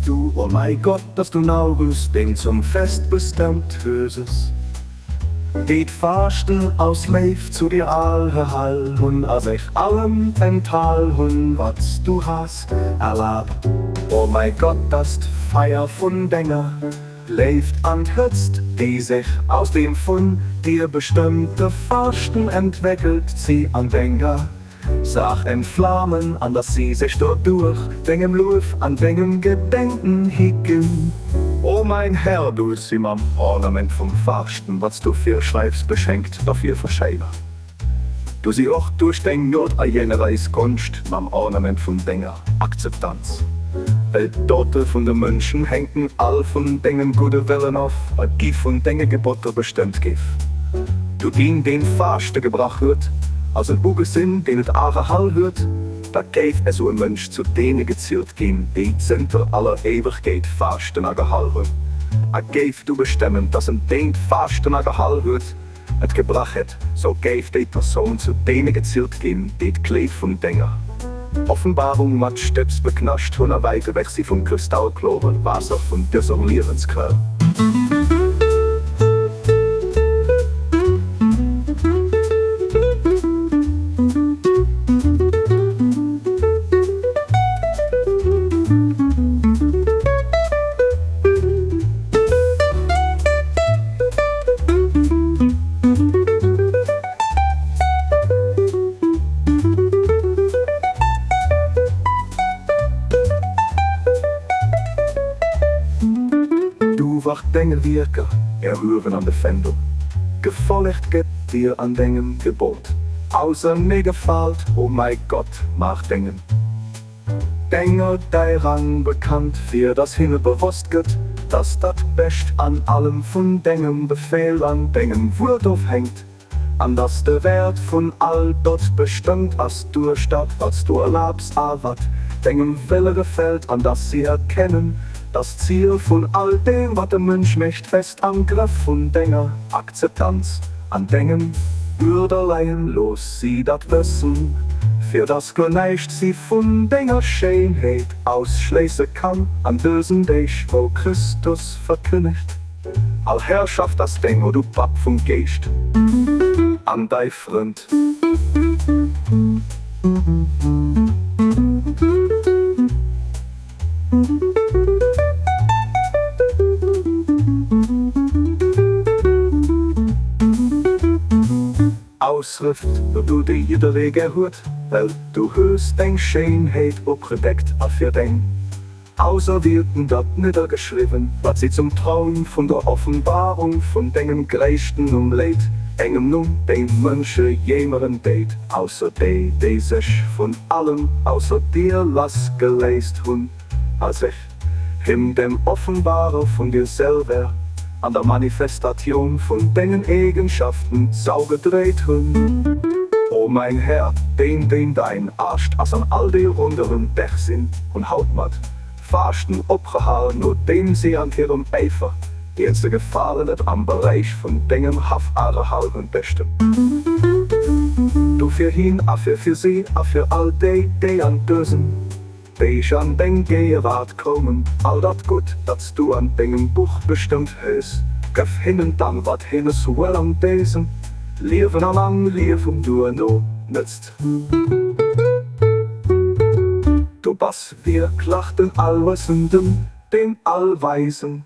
du, o mei Gott, dass du Naurus, den zum Fest bestemmt hues. Déi d'Faaschten aus Léift zu dir all gehal hunn a sech allem enthal hunn, wat s du has erlaabt. O mäi Gott, dass d'Feier vun denger Léift an d'Hëtzt, déi sech aus dem vun dir bestëmmte Faaschten entwéckelt, si an denger Saach entflamen, an dass si sech doduerch dengem Luef an dengem Gedenken higinn. O mäin Här, du hues si mam Ornament vum Faaschten, wat s du virschreifs, beschenkt, dofir verschéiner du si och duerch deng Gnod a jeneréis Gonscht mam Ornament vun denger Akzeptanz. Well d'Dote vun de Mënschen hänken all vun dengem gudde Wëllen of a gi vun denge Gebotter bestëmmt. Géif du deen, deen d'Faaschte gebrach huet, als en ugesinn, deen et agehal huet, da géif esou e Mënsch zu deene gezielt ginn, déi zënter aller Éiwegkeet Faaschten agehal hunn. A géif du bestemmen, dass en, deen d'Faaschten agehal huet, et gebrach hätt, sou géif déi Persoun zu deene gezielt ginn, déi d'Kleed vun denger Offenbarung mat Stëbs beknascht hunn a wäit ewech si vum kristallklore Waasser vun dëser Liewensquell. Du ward denge Wierker erhuewen an de Fändel gefollegt gëtt dir an dengem Gebot auserneegefaalt, o mäi Gott, maach dengem. Denger däi Rang bekannt, fir dass hinne bewosst gëtt, dass dat Bescht an allem vun dengem Befehl an dengem Wuert ofhänkt, an dass de Wäert vun all Dot bestëmmt ass duerch dat, wat s du erlaabs a wat dengem Wëlle gefält, an dass si erkennen, dass d'Ziel vun all deem, wat de Mënsch mécht, fest am Grëff vun denger Akzeptanz an dengem Uerder leien. Looss si dat wëssen, fir dass guer näischt si vun denger Schéinheet ausschléisse kann an dësen Deeg, wou Christus verkünnegt, All Herrschaft ass deng, o du Papp vum Geescht an däi Frënd. Ausrëfft, du déi jidderee gär huet, well du hues deng Schéinheet opgedeckt a fir deng Auserwielten dat niddergeschriwwen, wat si zum Troun vun der Offenbarung vun dengem gréissten Numm leet, engem Numm, deen d'Mënsche jéimeren deet, ausser déi, déi sech vun allem ausser dir lassgeléist hunn a sech him, dem Offenbarer vun dir selwer, an der Manifestation vun dengen Eegenschaften zougedréit hunn. O mäin Här, deen, deen däin Aascht ass an all déi ronderëm dech sinn, hunn haut mat Faaschten opgehal, nodeem si an hirem Äifer, dir ze gefalen, et am Beräich vun dengem Haff agehal hunn. Beschten du fir hien a fir fir si a fir all déi, déi an dësen Deeg an deng Géigewaart koumen, all dat Gutt, dat s du an dengem Buch bestëmmt hues, gëff hinnen dann, wat hinne souwuel an dësem Liewen an am Liewen duerno nëtzt. Du bass wierklach den Allwëssenden, den Allweisen.